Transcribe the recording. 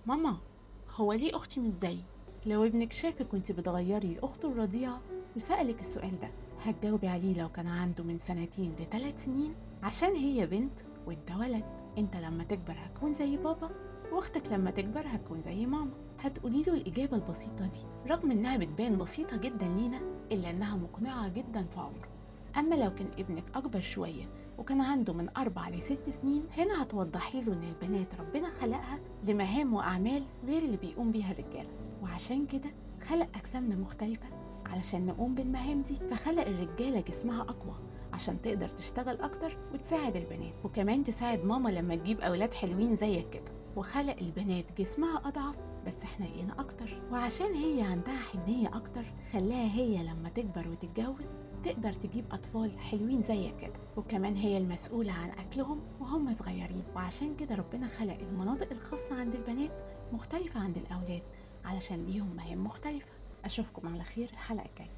ماما هو ليه أختي مش زيي؟ لو ابنك شافك وانت بتغيري لأخته الرضيعة وسألك السؤال ده، هتجاوبي عليه لو كان عنده من 2 ل 3 سنين، عشان هي بنت وانت ولد، انت لما تكبر هتكون زي بابا واختك لما تكبر هتكون زي ماما. هتقولي له الإجابة البسيطة دي رغم إنها بتبان بسيطة جدا لينا إلا إنها مقنعة جدا في عمره. أما لو كان ابنك أكبر شوية وكان عنده من 4 ل 6 سنين، هنا هتوضحي له إن البنات ربنا خلقها لمهام وأعمال غير اللي بيقوم بيها الرجالة، وعشان كده خلق أجسامنا مختلفة علشان نقوم بالمهام دي. فخلق الرجالة جسمها أقوى عشان تقدر تشتغل أكتر وتساعد البنات، وكمان تساعد ماما لما تجيب أولاد حلوين زيك كده. وخلق البنات جسمها أضعف بس حنينة أكتر، وعشان هي عندها حنية أكتر خلاها هي لما تكبر وتتجوز تقدر تجيب أطفال حلوين زيك كده، وكمان هي المسؤولة عن أكلهم وهم صغيرين. وعشان كده ربنا خلق المناطق الخاصة عند البنات مختلفة عند الأولاد علشان ليهم مهام مختلفة. أشوفكم على خير الحلقة الجاية.